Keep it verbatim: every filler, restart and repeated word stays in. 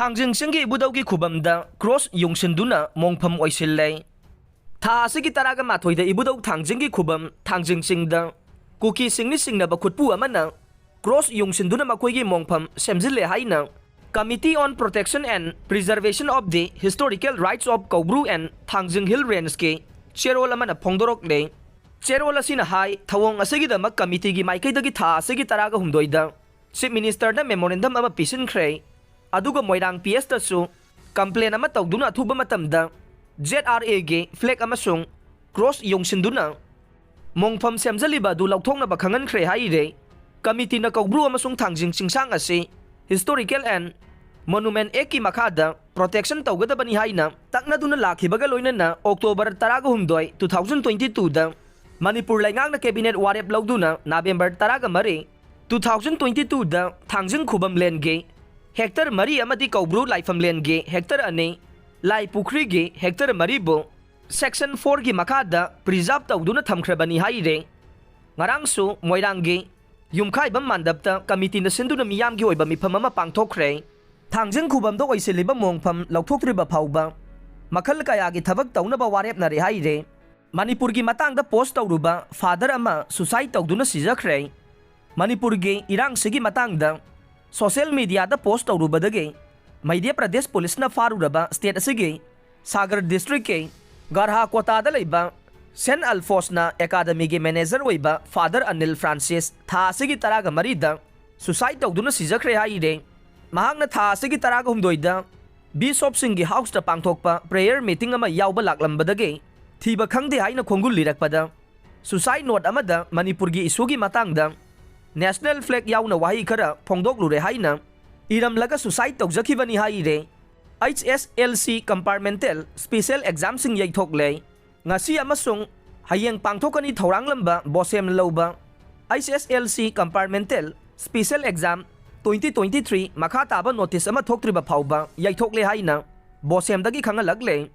ꯊꯥꯡꯖꯤꯡ ꯆꯤꯡꯒꯤ ꯏꯕꯨꯙꯧꯒꯤ ꯈꯨꯕꯝꯗ ꯀ꯭ꯔꯣꯁ ꯌꯨꯡꯁꯤꯟꯗꯨꯅ ꯃꯣꯡꯐꯝ ꯑꯣꯏꯁꯤꯜꯂꯦ꯫ ꯊꯥ ꯑꯁꯤꯒꯤ ꯇꯔꯥꯒ ꯃꯥꯊꯣꯏꯗ ꯏꯕꯨꯙꯧ ꯊꯥꯡꯖꯤꯡꯒꯤ ꯈꯨꯕꯝ ꯊꯥꯡꯖꯤꯡ ꯆꯤꯡꯗ ꯀꯨꯀꯤꯁꯤꯡꯅ ꯆꯤꯡꯅꯕ ꯈꯨꯠꯄꯨ ꯑꯃꯅ ꯀ꯭ꯔꯣꯁ ꯌꯨꯡꯁꯤꯟꯗꯨꯅ ꯃꯈꯣꯏꯒꯤ ꯃꯣꯡꯐꯝ ꯁꯦꯝꯖꯤꯜꯂꯦ ꯍꯥꯏꯅ Committee on Protection and Preservation of the Historical Rights of Koubru and Thangjing Hill Rangeꯀꯤ ꯆꯦꯔꯣꯜ ꯑꯃꯅ ꯐꯣꯡꯗꯣꯔꯛꯂꯦ꯫ ꯆꯦꯔꯣꯜ ꯑꯁꯤꯅ ꯍꯥꯏ, ꯊꯧꯑꯣꯡ ꯑꯁꯤꯒꯤꯗꯃꯛ ꯀꯃꯤꯇꯤꯒꯤ ꯃꯥꯏꯀꯩꯗꯒꯤ ꯊꯥ ꯑꯁꯤꯒꯤ ꯇꯔꯥꯒ ꯍꯨꯝꯗꯣꯏꯗ Chief Ministerꯗ memorandum ꯑꯃ ꯄꯤꯁꯤꯟꯈ꯭ꯔꯦ꯫ ꯑꯗꯨꯒ ꯃꯣꯏꯔꯥꯡ ꯄꯤ ꯑꯦꯁꯇꯁꯨ complain ꯑꯃ ꯇꯧꯗꯨꯅ ꯑꯊꯨꯕ ꯃꯇꯝꯗ ꯖꯦꯗ ꯑꯥꯔ ꯑꯦꯒꯤ flag ꯑꯃꯁꯨꯡ ꯀ꯭ꯔꯣꯁ ꯌꯨꯡꯁꯤꯟꯗꯨꯅ ꯃꯣꯡꯐꯝ ꯁꯦꯝꯖꯜꯂꯤꯕ ꯑꯗꯨ ꯂꯧꯊꯣꯛꯅꯕ ꯈꯪꯍꯟꯈ꯭ꯔꯦ ꯍꯥꯏꯔꯦ꯫ ꯀꯃꯤꯇꯤꯅ ꯀꯧꯕ꯭ꯔꯨ ꯑꯃꯁꯨꯡ ꯊꯥꯡꯖꯤꯡ ꯆꯤꯡꯁꯥꯡ ꯑꯁꯤ Historical and Monument Actꯀꯤ ꯃꯈꯥꯗ protection ꯇꯧꯒꯗꯕꯅꯤ ꯍꯥꯏꯅ ꯇꯛꯅꯗꯨꯅ ꯂꯥꯛꯈꯤꯕꯒ ꯂꯣꯏꯅꯅ October ꯇꯔꯥꯒ ꯍꯨꯝꯗꯣꯏ, two thousand twenty twoꯗ ꯃꯅꯤꯄꯨꯔ ꯂꯩꯉꯥꯛꯅ cabinet ꯋꯥꯔꯦꯞ ꯂꯧꯗꯨꯅ November ꯇꯔꯥꯒ ꯃꯔꯤ, two thousand twenty twoꯗ ꯊꯥꯡꯖꯤꯡ ꯈꯨꯕꯝ landꯀꯤ hectare ꯃꯔꯤ ꯑꯃꯗꯤ ꯀꯧꯕ꯭ꯔꯨ ꯂꯥꯏꯐꯝ landꯀꯤ hectare ꯑꯅꯤ, ꯂꯥꯏ ꯄꯨꯈ꯭ꯔꯤꯒꯤ hectare ꯃꯔꯤꯕꯨ Section fourꯒꯤ ꯃꯈꯥꯗ preserve ꯇꯧꯗꯨꯅ ꯊꯝꯈ꯭ꯔꯕꯅꯤ ꯍꯥꯏꯔꯦ꯫ ꯉꯔꯥꯡꯁꯨ ꯃꯣꯏꯔꯥꯡꯒꯤ ꯌꯨꯝꯈꯥꯏꯕꯝ ꯃꯥꯟꯗꯞꯇ ꯀꯃꯤꯇꯤꯅ ꯁꯤꯟꯗꯨꯅ ꯃꯤꯌꯥꯝꯒꯤ ꯑꯣꯏꯕ ꯃꯤꯐꯝ ꯑꯃ ꯄꯥꯡꯊꯣꯛꯈ꯭ꯔꯦ꯫ ꯊꯥꯡꯖꯤꯡ ꯈꯨꯕꯝꯗ ꯑꯣꯏꯁꯤꯜꯂꯤꯕ ꯃꯣꯡꯐꯝ ꯂꯧꯊꯣꯛꯇ꯭ꯔꯤꯕ ꯐꯥꯎꯕ ꯃꯈꯜ ꯀꯌꯥꯒꯤ ꯊꯕꯛ ꯇꯧꯅꯕ ꯋꯥꯔꯦꯞꯅꯔꯦ ꯍꯥꯏꯔꯦ꯫ ꯃꯅꯤꯄꯨꯔꯒꯤ ꯃꯇꯥꯡꯗ post ꯇꯧꯔꯨꯕ father ꯑꯃ suicide ꯇꯧꯗꯨꯅ ꯁꯤꯖꯈ꯭ꯔꯦ꯫ ꯃꯅꯤꯄꯨꯔꯒꯤ ꯏꯔꯥꯡꯁꯤꯒꯤ ꯃꯇꯥꯡꯗ social mediaꯗ post ꯇꯧꯔꯨꯕꯗꯒꯤ ꯃꯙ꯭ꯌ ꯄ꯭ꯔꯗꯦꯁ ꯄꯨꯂꯤꯁꯅ ꯐꯥꯔꯨꯔꯕ state ꯑꯁꯤꯒꯤ ꯁꯥꯒꯔ districtꯀꯤ ꯒꯔꯍꯥ ꯀꯣꯇꯥꯗ ꯂꯩꯕ Saint Alphonseꯅ academyꯒꯤ manager ꯑꯣꯏꯕ father ꯑꯅꯤꯜ ꯐ꯭ꯔꯥꯟꯁꯤꯁ ꯊꯥ ꯑꯁꯤꯒꯤ ꯇꯔꯥꯒ ꯃꯔꯤꯗ suicide ꯇꯧꯗꯨꯅ ꯁꯤꯖꯈ꯭ꯔꯦ ꯍꯥꯏꯔꯦ꯫ ꯃꯍꯥꯛꯅ ꯊꯥ ꯑꯁꯤꯒꯤ ꯇꯔꯥꯒ ꯍꯨꯝꯗꯣꯏꯗ bishopꯁꯤꯡꯒꯤ houseꯇ ꯄꯥꯡꯊꯣꯛꯄ prayer meeting ꯑꯃ ꯌꯥꯎꯕ ꯂꯥꯛꯂꯝꯕꯗꯒꯤ ꯊꯤꯕ ꯈꯪꯗꯦ ꯍꯥꯏꯅ ꯈꯣꯡꯒꯨꯜ ꯂꯤꯔꯛꯄꯗ suicide note ꯑꯃꯗ ꯃꯅꯤꯄꯨꯔꯒꯤ issueꯒꯤ ꯃꯇꯥꯡꯗ national flag ꯌꯥꯎꯅ ꯋꯥꯍꯩ ꯈꯔ ꯐꯣꯡꯗꯣꯛꯂꯨꯔꯦ ꯍꯥꯏꯅ ꯏꯔꯝꯂꯒ suicide ꯇꯧꯖꯈꯤꯕꯅꯤ ꯍꯥꯏꯔꯦ꯫ H S L C compartmental special examꯁꯤꯡ ꯌꯩꯊꯣꯛꯂꯦ꯫ ꯉꯁꯤ ꯑꯃꯁꯨꯡ ꯍꯌꯦꯡ ꯄꯥꯡꯊꯣꯛꯀꯅꯤ ꯊꯧꯔꯥꯡꯂꯝꯕ ꯕꯣꯁꯦꯝꯅ ꯂꯧꯕ H S L C compartmental special exam twenty twenty three ꯃꯈꯥ ꯇꯥꯕ notice ꯑꯃ ꯊꯣꯛꯇ꯭ꯔꯤꯕ ꯐꯥꯎꯕ ꯌꯩꯊꯣꯛꯂꯦ ꯍꯥꯏꯅ ꯕꯣꯁꯦꯝꯗꯒꯤ ꯈꯪꯍꯜꯂꯛꯂꯦ꯫